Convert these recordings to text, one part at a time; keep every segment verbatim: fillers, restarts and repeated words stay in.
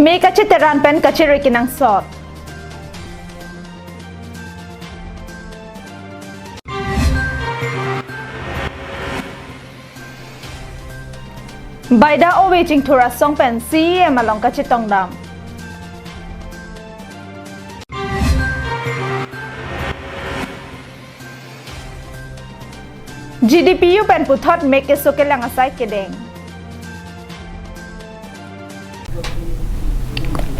Me kacheteran pen kachere kenangsot. Baida ove chingthur asong pen C E M along kachetongdam. G D P U pen puthot me keso kelang asai kedeng.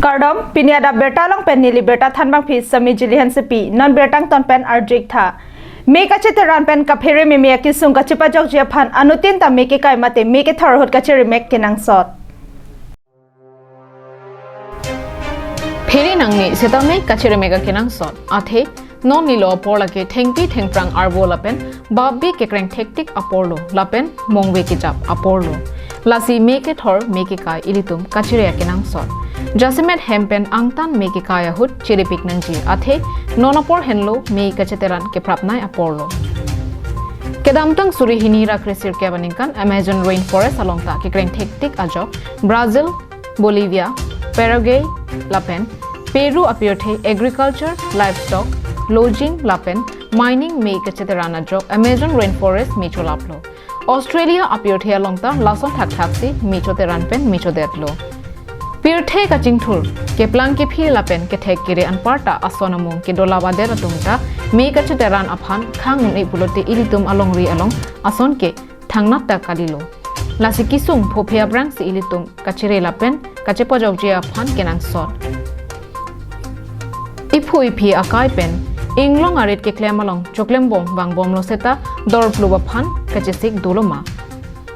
Kardom, pini adap birta along pen neli birta thanbangpi Sami Jili Hansepi, non birta angton pen arju-ik tha. Me kacheteran pen kaphere meme akesung kachepajokji aphan anuttin ta me kekai mate me kethor ahut kachere mek kenangsot. Phere nangne setame kachere mek akenangsot. Athe non nilo apor lake thengpi thengphrang arvo lapen babi kekreng thektik aporlo lapen mongve kejap aporlo. Lasi me kethor me kekai ilitum kachere akenangsot. Jasemet hem pen angtan me kekai ahut cherepik nangji. Athe non apor henlo me kacheteran keprapnei aporlo. Kedamtang suri hini ra kre sirkep aningkan Amazon rainforest along ta kekreng thektik ajok Brazil, Bolivia, Paraguay lapen Peru apirthe agriculture, livestock, lodging lapen mining me kacheteran ajok Amazon rainforest me cholaplo. Australia apirthe along ta lason thakthak si me choteran pen me chodetlo. Pirthe kachingthur, keplang kephi lapen kethek kere anparta ason amung kedolap adet atum ta me kacheteran aphan khang un-e pulote ilitum alongri along ason ke thangnat ta kalilo. Lasi kesung phophe aphrang si ilitum kachere lapen kachepajokji aphan kenangsot. Iphu iphi akai pen inglong arit keklem along choklembom vangbomlo seta dorplup aphan kachesik dolo ma?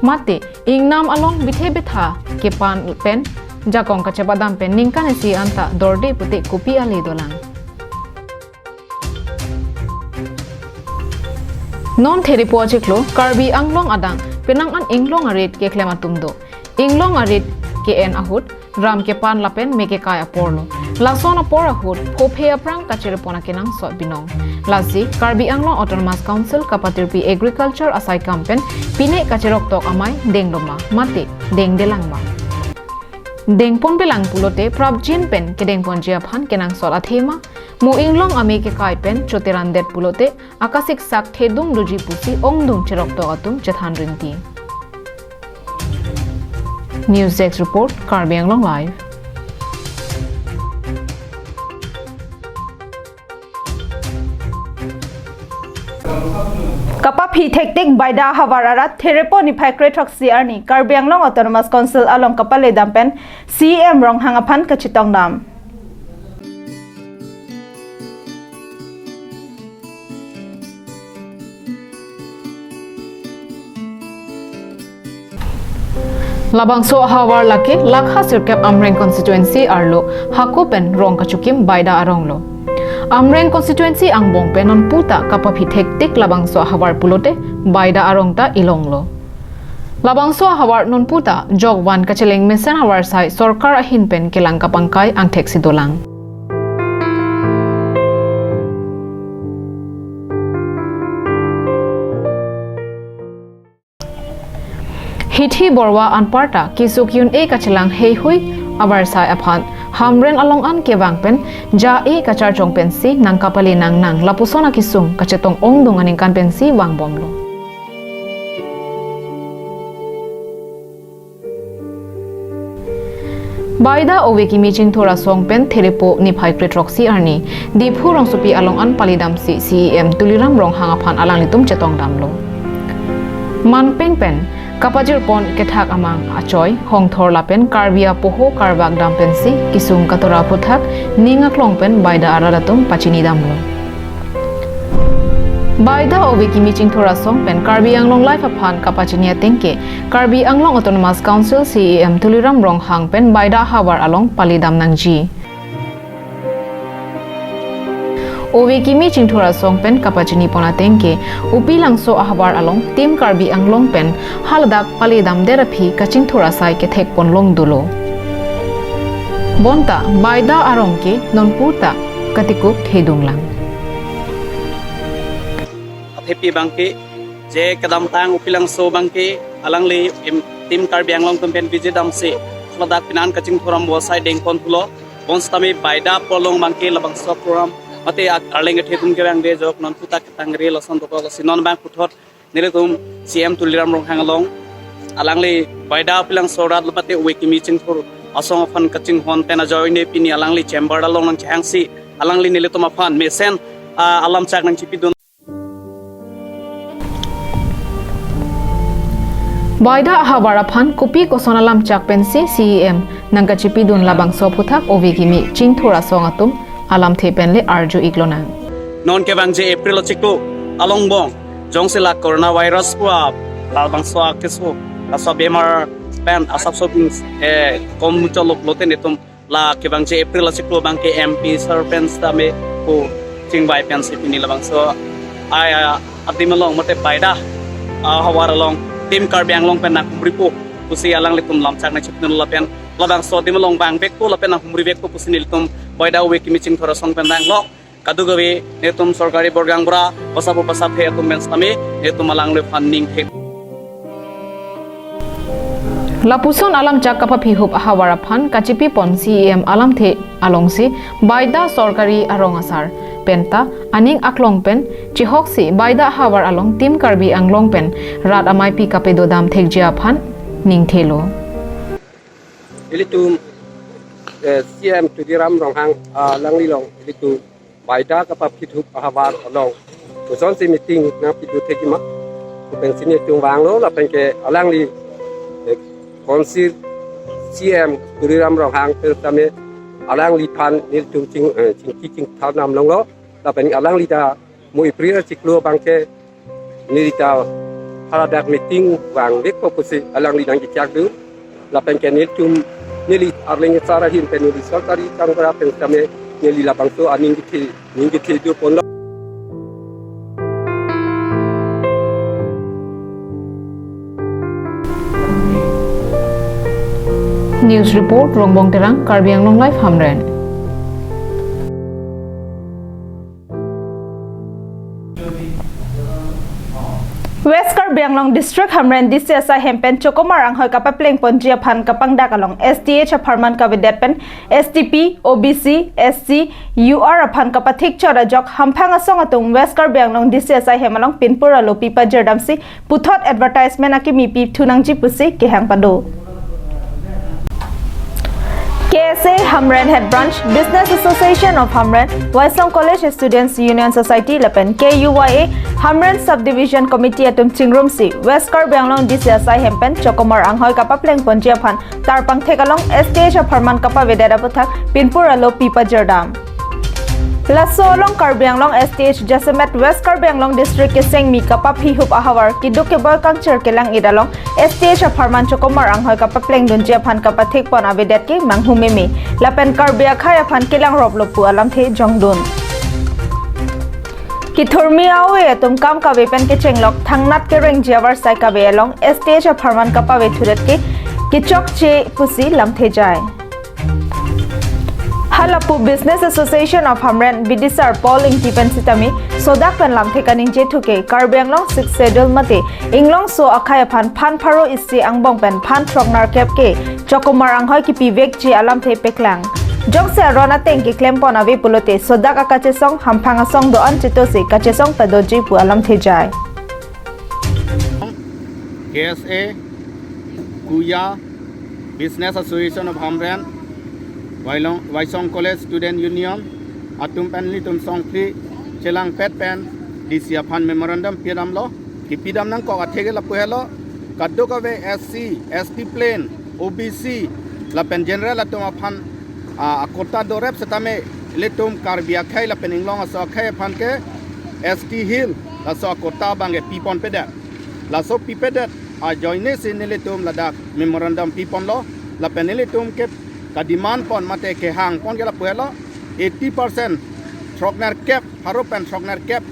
Mate ingnam along bithe bitha kepan pen jakong kachebadam pen ningkan isi anta dorde pute kopi ale dolang? Non therepo achiklo Karbi Anglong adang penang an inglong arit keklem atum do. Inglong arit ke-en ahut ram kepan lapen me kekai aporlo. Lason apor ahut phophe aphrang kachere pon akenangsot binong. Lasi Karbi Anglong Autonomous Council kapatirpi agriculture asaikam pen pine kacheroktok amei denglo ma mate dengdelang ma? Dengpon pelang pulote prapjin pen kedengponji aphan kenangsot athema? Mo inglong ame kekai pen choterandet pulote akasiksak thedung doji pusi ongdung cheroktok atum chethan rinti. News Desk Report, Karbi Anglong Live. Kapaphi thektik Baida ahavar arat therepo niphai kre throksi arni Karbi Anglong Autonomous Council along kapaledam pen C E M Ronghang aphan kachetongdam. Labangso ahavar lake lakha sirkep Amreng constituency arlo hako pen rong kachukim Baida arong lo. Amreng constituency angbong pen nonpu ta kapaphi thektik labangso ahavar pulote Baida arong ta ilong lo. Labangso ahavar nonpu ta jokvan kacheleng mesen avarsai sorkar ahin pen kelang kapangkai angthek si dolang. Hithi Borwa anparta kesuk un-e kachelang heihui avarsai aphan Hamren along an kevang pen ja-e kacharchong pensi nangkapale nangnang lapuson akesung kachetong ongdung aningkan pensi vangbomlo. Baida ove kimi chingthur asong pen therepo niphai kre throksi arni Diphu rongsopi along an palidamsi C E M Tuliram Ronghang aphan alanglitum chetongdamlo. Manpeng pen kapajirpon kethak amang achoi hongthor lapen Karbi apoho karvak dam pensi kesung katora aphuthak ning aklong pen Baida arat atum pachinidamlo. Baida ove kimi chingthur asong pen Karbi Anglong Live aphan kapachini atengke Karbi Anglong Autonomous Council C E M Tuliram Ronghang pen Baida ahavar along palidam nangji. Ove kimi chingthur asong pen kapachini pon atengke Upilangso ahavar along Team Karbi Anglong pen haladak palidamdet aphi kachingthur asai kethek ponlong dolo. Bonta Baida arong ke nonpu ta katikuk thedunglang. Athepi abangke je kedamtang Upilangso abangke alangli im-, Team Karbi Anglong atum pen visit damsi Ladak pinan kachingthur amo asai dengpon pulo. Bonsitame baida pu along abangke labangso program mate ak-, arleng kethe atum kevangve ajok non puta ketangri lason dokok, lasi non abang puthot nelitum C M Tuliram Ronghang along alangli baida pilang sorat lapate ove kimi chingthur asong aphan kachinghon pen ajoine pini alangli chamber along nangchehangsi alangli nelitum aphan mesen, ah, alamchak nangchipidun. Baida ahavar aphan kopi koson alamchak pensi C E M nangkachipidun labangso aphuthak ove kimi chingthur asong atum alamthe pen le arju iklonang. Non kevangji April achiklo along bong jongsi la coronavirus pu a labangso akeso, laso abemar pen asapso, eh, kom muchot lok lote netum la kevangji April achiklo abangke M P sir pen sitame pu chingvai pensi pini labangso ai, a, adim along mate baida ahavar along Team Karbi Anglong pen nangkhumripo pusi alanglitum lamchak nangchipidun lapen labangso adim along vangvekpo lapen nangkhumrivekpo pusi nelitum baida ove kimi chingthur asong pen vanglo. Kadokave netum sorkari borgang bura, pasapo pasaphe atum pen sitame netum alangliphan ningthe. Lapuson alamchak kapaphihup ahavar aphan kachipipon C E M alamthe alongsi baida sorkari arong asar penta aning aklong pen chihoksi baida ahavar along Team Karbi Anglong pen rat ameipi kapedo dam thekji aphan ningthelo. Ilitum, eh, C M Tuliram Ronghang, ah, alanglilong ilitum baida kapaphihup ahavar along kosonsi meeting nangpido thekji ma pu pensi netum vanglo lapenke alangli, eh, Council C M Tuliram Ronghang pen sitame alangliphan nelitum ching, eh, chingki chingthar nam longlo lapen alangli ta mo April achiklo abangke neli ta haladak meeting vangvekpo pusi alangli nangkechakdun. Lapenke nelitum neli arleng asar ahin pen neli sorkari kangbura pen sitame neli labangso aning kethe, ning kethe doponlo. News report, Rongbong Terang, Karbi Anglong Live, Hamren. West Karbi Anglong District Hamren D C asai hem pen chokomar anghoi kapaplengponji aphan kapangdak along S T H apharman kavedet pen S T P, O B C, S C, U R aphan kapathikchot ajok hamphang asong atum West Karbi Anglong D C asai hem along pinpur alopi pajirdamsi puthot advertisement akimi pi thunangji pusi kehang pado. K S A Hamren Head Branch, Business Association of Hamren, Waisong College Students Union Society lapen K U Y A Hamren Subdivision Committee atum chingrumsi West Karbi Anglong D C asai hem pen chokomar anghoi kapaplengponji aphan tarpangthek along S T H apharman kapavedet aputhak pinpur alopi pajirdam. Laso along Karbi Anglong S T H jasemet West Karbi Anglong District kesengmi kapaphihup ahavar keduk keboi kangchir kelang-it along S T H apharman chokomar anghoi kapaplengdunji aphan kapathikpon avedet ke manghumeme lapen Karbi akhei aphan kelang roplo pu alamthe jongdun. Kithurmi a-ove atum kam kave pen kechenglok thangnat kerengji avarsai kave along S T H apharman kapave thudet ke kechokche pusi lamthe jai. Halapu Business Association of Hamren B D sir Paul Ingti pen sitame sodak pen lamthe kaningje thuke Karbi Anglong Sixth Schedule mate inglongso akhei aphan phan pharo isi angbong pen phan throknerkep ke chokomar anghoi kipivekji alamthe paklang. Jongsi aron ateng keklempon ave pulote sodak akachesong hamphang asong do-an chetosi kachesong padoji pu alamthe jai. K S A, Kuya, Business Association of Hamren, Wailong, Waisong College Student Union, atum pen nelitum songphli chelangpet pen D C aphan memorandum pidamlo, kipidam nangkok atheke lapu helo, kadokave S C, S T plain, O B C, lapen general atum aphan, ah, akota dorep setame ilitum Karbi akhei lapen inglong aso akhei aphan ke S T Hill laso akota abangke piponpedet. Laso pipedet ajoinesi nelitum ladak memorandum piponlo, lapen nelitum ke kademandpon mate kehangpon ke lapu helo, eighty percent, throknerkep, pharo pen throknerkep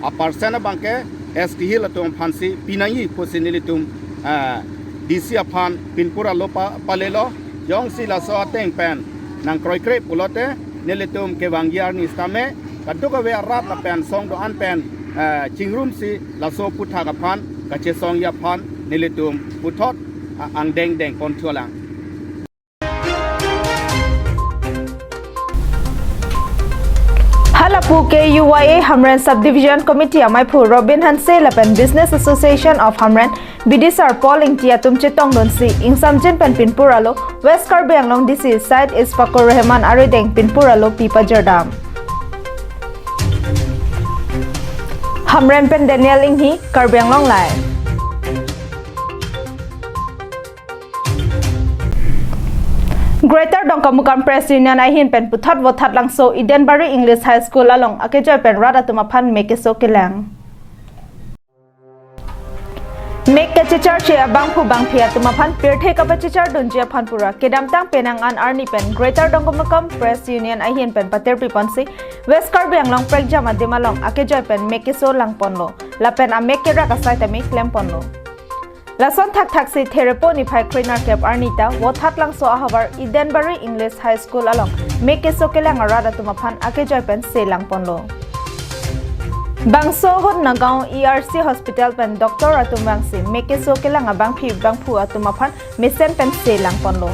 a-percent abangke S T Hill atum aphansi pinangji pusi nelitum, ah, D C aphan pinpur alo pa, palelo. Jongsi laso ateng pen nangkroikre pulote nelitum kevangji arni sitame kadokave arat lapen song do-an pen, eh, chingrumsi laso aputhak aphan kachesongji aphan nelitum puthot, ah, angdeng dengponthulang. Pu K U Y A Hamren Subdivision Committee amaiphu Robin Hanse lapen Business Association of Hamren B D sir Paul Ingti atum chetongdunsi ingsamjin pen pinpur alo West Karbi Anglong D C Syed Ishfaqur Rahman arideng pinpur alo pi pajirdam. Hamren pen Daniel Inghi, Karbi Anglong Live. Greater Dongkamukam Press Union ahin pen puthot Vothatlangso Edenbari English High School along akejoi pen rat atum aphan mek keso kelang. Mek kachecharche abangphu bangphi atum aphan pirthe kapachechardunji aphan pura kedamtang penang an arni pen Greater Dongkamukam Press Union ahin pen patirpiponsi West Karbi Anglong prekjam adim along akejoi pen mek keso langponlo lapen amek kerak asai tame klemponlo. Lason thakthaksi Therepo niphai kre-nerkep arni ta Vothatlangso ahavar Edenbari English High School along mek keso kelang arat atum aphan akejoi pen se langponlo. Bangso ahut Nagaon E R C Hospital pen doctor atum vangsi mek keso kelang abangphi bangphu atum aphan mesen pen se langponlo.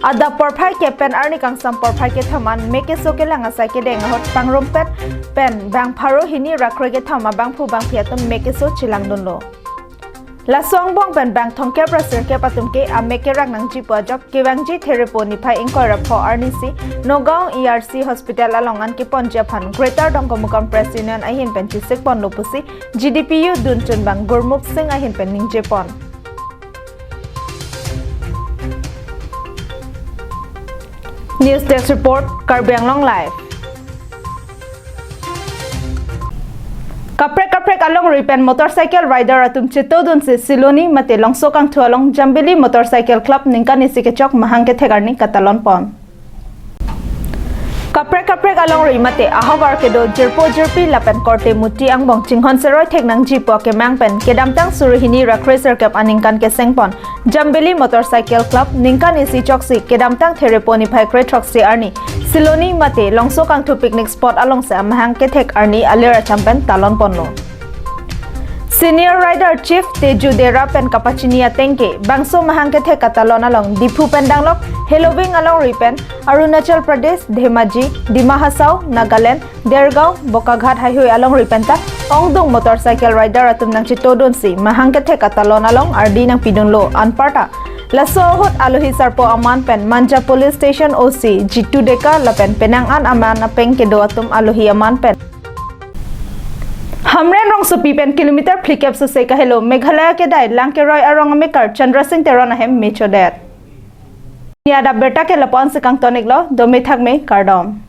Adap porphai kep pen arni kangsam porphai kethom an mek keso kelang asai kedeng ahut pangrumpet pen bang pharo hini ra kre kethom abangphu bangphi atum mek keso chelangdunlo. Laso angbong pen bang thomkep ra sirkep atum ke amek kerak nangji pu ajok kevangji Therepo niphai ingkoi ra pho arnisi Nagaon E R C Hospital along an keponji aphan Greater Dongkamukam Press Union ahin pen chesikponlo pusi G D P U dunchun bang Gurmup Singh ahin pen ningjepon. News Desk Report, Karbi Anglong Live. Kaprek kaprek alongri pen motorcycle rider atum chetodunsi Siloni mate Longsokangthu along Jambili Motorcycle Club ningkan isi kechok mahang kethek arni katalonpon. Kaprek kaprek alongri mate ahavar kedo jirpo jirpi lapen korte muti angbong chinghon seroi thek nangji pu akemang pen kedamtang suri hini ra kre sirkep aningkan kesengpon Jambili Motorcycle Club ningkan isi choksi kedamtang Therepo niphai kre throksi arni Siloni mate Longsokangthu picnic spot alongsi amahang kethek arni alir acham pen talonponlo. Senior Rider Chief Teju Dera pen kapachini atengke bangso mahang kethek katalon along Diphu pen danglok Heloving alongri pen Arunachal Pradesh, Dhemaji, Dima Hasao, Nagaland, Dergaon, Bokaghat haihui alongri penta ongdung motorcycle rider atum nangchetodunsi mahang kethek katalon along ardi nangpidunlo anparta. Laso ahut alohi sarpo aman pen Manja Police Station O C Jitu Deka lapen penang an aman apeng kedo atum alohi aman pen. Hamren rongsopi pen kilometer phlikep sose kahelo Meghalaya kedai Langkeroi arong amekar Chandra Singh Teron ahem mechodet. Ni adap birta ke lapu-an si kangtoniklo, dome thakme, kardom.